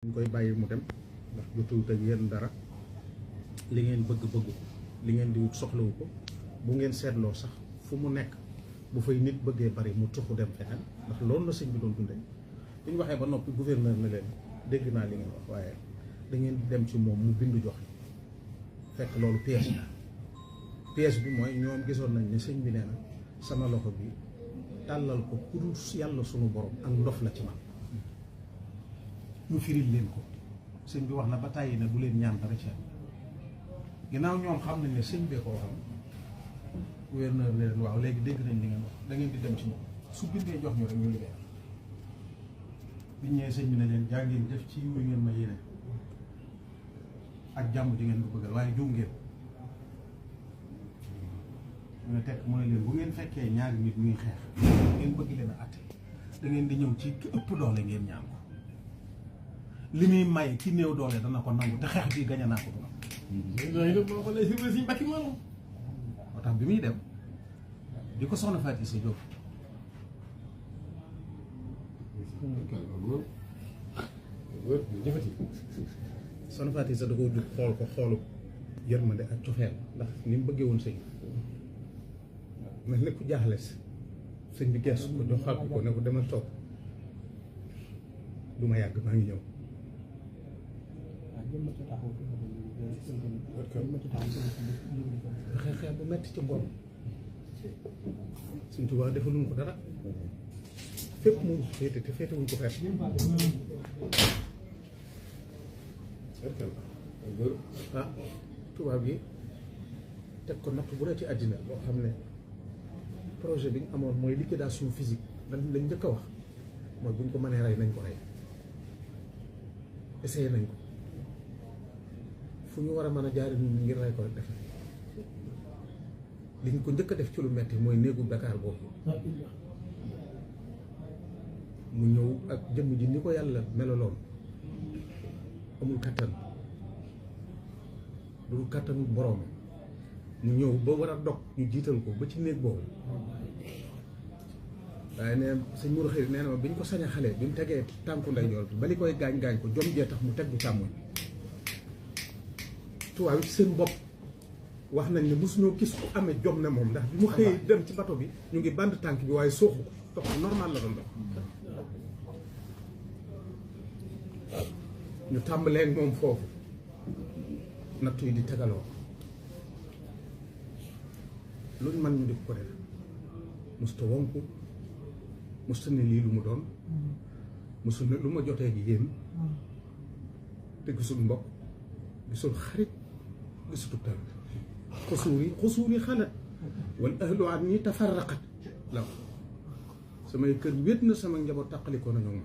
ñu koy bàyyi mu dem ndax jotuwut ak yéen dara li ngeen bëgg ko li ngeen di wut soxlawu ko bu ngeen seetloo sax fu mu nekk bu fay nit bëggee bari mu tuxu dem feneen ndax loolu la sëñ bi doon dundee bi ñu waxee ba noppi gouverneur na leen dégg naa li ngeen wax waaye da ngeen di dem ci moom mu bindu joxe fekk loolu piège bi mooy ñoom gisoon nañ ne sëñ bi nee na sama loxo bi tàllal ko ku dul yàlla sunu borom ak ndof la ci man ñu firil leen ko sëñ bi wax na ba tàyyi ne bu leen ñaan dara ci ginnaaw ñoom xam nañ ne sëñ bee ko waxoon gouverneur ne leen waaw léegi dégg nañ li ngeen wax da ngeen di dem ci moom su bindee jox ñu rek ñu liggéey biñ ñëwee sëñ bi ne leen jaa ngeen def ci yu ngeen ma yéene ak jàmm ji ngeen ko bëggal waaye juum ngeen mu ne tekk mu ne leen bu ngeen fekkee ñaari nit ñuy xeex ngeen bëgg leen a àtte da ngeen di ñëw ci ki ëpp doole ngeen ñaan ko li muy may ki néew doole dana ko nangu te xeex bii gañe naa ko duna moo tax bi muy dem di ko soxna Faati sa Jóob soxna Faati sa da koo jug xool ko xoolu yërmande ak cofeel ndax ni mu bëggee woon sëñ mel ni ku jaaxle si sëñ bi geesu ko joxaat ko ne ko demal toog du ma yàgg maa ngi ñëw xeex bu metti ci ngor Sëñ Tuubaa defaluñ ko dara fépp moom féete te féete wuñ ko feet ah tubaab yi teg ko natt bu ne ci àddina boo xam ne projet bi ñu amoon mooy liquidation physique lañ njëkk a wax mooy buñ ko mënee rey nañ ko rey essayé nañ ko fu ñu war a mën a jaari nit ñi ngir rey ko rek def liñ ko njëkk a def ci lu metti mooy néegu Dakar boobu mu ñëw ak jëmm ji ni ko yàlla meloloon amul kattan lu kattanu boroom mu ñëw ba war a dog ñu jiital ko ba ci néeg boobu waaye ne sëñ Mourou Xëy nee na ma bi ñu ko sañ a xale bi mu tegee tànku ndeyjoor bi ba li koy gaañ ko jom jee tax mu teg bu càmmoñ tubaab yi seen bopp wax nañ ne mosuñoo gis ku amee jom ne moom ndax bi mu xëyee dem ci bato bi ñu ngi band tànk bi waaye sooxu ko dox normal la doon dox ñu tàmbalee moom foofu nattu yi di tegaloo luñ man ñu di ko def musta wonku musta ne lii lu mu doon musta ne lu ma jotee gi yéen te gisul mbokk gisul xarit gisul tal xusuuri xalat wal ahlu an ñi tafarraqat la samay kër wét na sama njaboot tàqalikoo nañu ma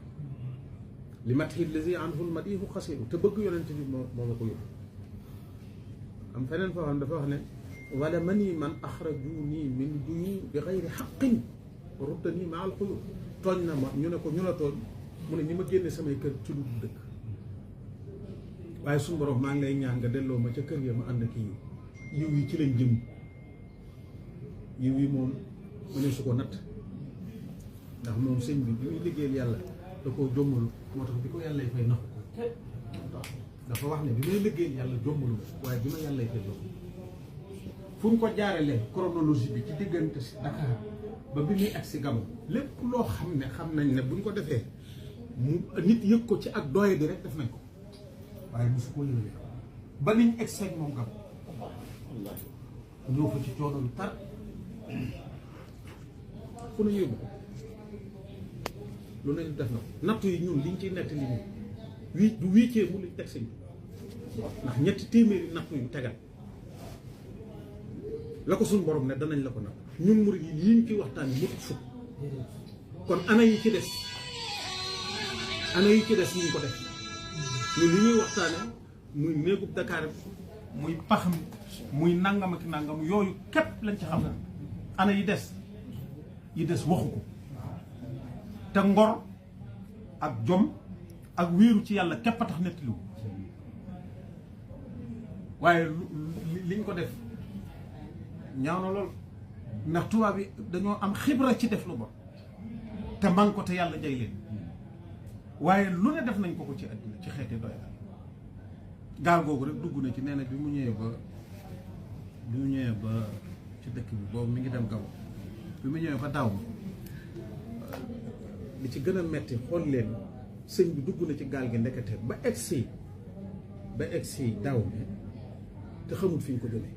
li matxi lazi anhul madihu xasiru te bëgg yonente bi moo ma ko yóbbu am feneen foo xam dafa wax ne wala mani man axrajuni min duyu bi xayri xaqin ruddani ma al xuyur tooñ na ma ñu ne ko ñu la tooñ mu ne ñi ma génne samay kër ci lu dëkk waaye suñu borom maa ngi lay ñaan nga delloo ma ca kër ya ma ànd ak yiw yi ci lañ jëm yiw yi moom mu ne su ko natt ndax moom sëñ bi muy liggéeyal yàlla da koo jommalu moo tax bi ko yàlla fay nax ko dafa wax ne bi may liggéeyal yàlla jommalu waaye bi ma yàlla fay jomm fu ñu ko jaarale chronologie bi ci diggante si Dakar ba bi muy agsi Gabon lépp loo xam ne xam nañ ne buñ ko defee mu nit yëg ko ci ak doye di rek def nañ ko waaye mosu ko yëgee ba niñ egseeg moom Gabon ñëw fa ci coono lu tar fu ñu yóbbu ko lu nañu def na ko nattu yi ñun liñ ciy nett li ñu du wiicee mu luñ teg sëñ ndax ñetti téeméeri nattu yu tegal la ko suñ borom ne danañ la ko natt ñun murid yi liñ ci waxtaan yi ñëpp fukk kon ana yi ci des ñu ko def ñun li ñuy waxtaane muy néegub Dakar muy pax mi muy nangam ak nangam yooyu képp lañ ci xam ana yi des waxu ko te ngor ak jom ak wéeru ci yàlla képp a tax nettaliwu waaye liñ ko def ñaaw na lool ndax tubaab bi dañoo am xibra ci def lu bon te man ko te yàlla jay leen waaye lu ne def nañ ko ci àddina ci xeeti doy gaal googu rek dugg na ci nee na bi mu ñëwee ba ci dëkk bi boobu mi ngi dem Gabon bi mu ñëwee ba daw li ci gën a metti xool leen sëñ bi dugg na ci gaal gi ndekete ba egsi daw mi te xamul fi ñu ko jëlee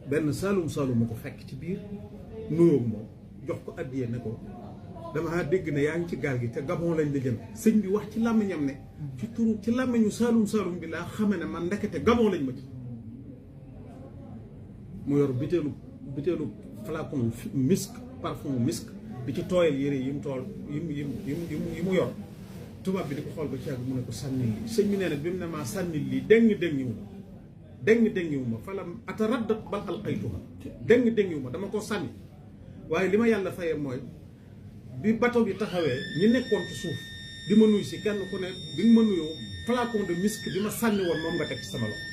benn saalum ma ko fekk ci biir nuyoo moom jox ko addiyee ne ko dama dégg ne yaa ngi ci gaal gi te Gabon lañ la jëm sëñ bi wax ci làmmiñam ne ci làmmiñu saalum bi laa xame ne man ndekete Gabon lañ ma ci mu yor bitéelu flacon misk parfum misk di ci tooyal yére yi mu tool yi mu yor tubaab bi di ko xool ba ci yàgg mu ne ko sànnil lii sëñ bi nee na bi mu ne maa sànnil lii déng ma falam ataraddat bal alqaytuha déng ma dama ko sànni waaye li ma yàlla fayee mooy bi bateau bi taxawee ñi nekkoon ci suuf di ma nuyu si kenn ku ne bi nga ma nuyoo flacon de misk bi ma sànni woon moom nga teg ci sama loxo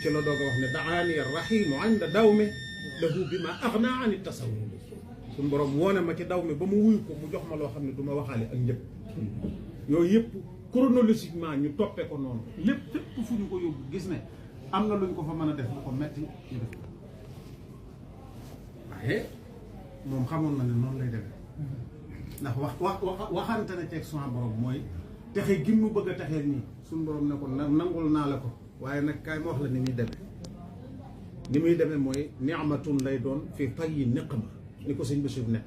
ci la doog a wax ne daani rahimu inda dawme lahu bi ma axna an tasawur suñu borom woone ma ci daw mi ba mu wuyu ko mu jox ma loo xam ne du ma waxaale ak njëkk yooyu yëpp chronologiquement ñu toppee ko noonu lépp fépp fu ñu ko yóbbu gis ne am na luñ ko fa mën a def lu ko metti ñu def waaye moom xamoon na ne noonu lay demee ndax waxante na ceeg sama borom mooy texe gi mu bëgg a texeel nii suñu borom ne ko nangul naa la ko waaye nag kaay ma wax la ni muy demee mooy ni'matun lay doon fii tayyi niqma ni ko sëñ Bachir nekk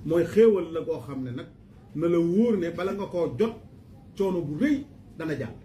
mooy xéewal la koo xam ne nag na la wóor ne bala nga koo jot coono bu rëy dana jàll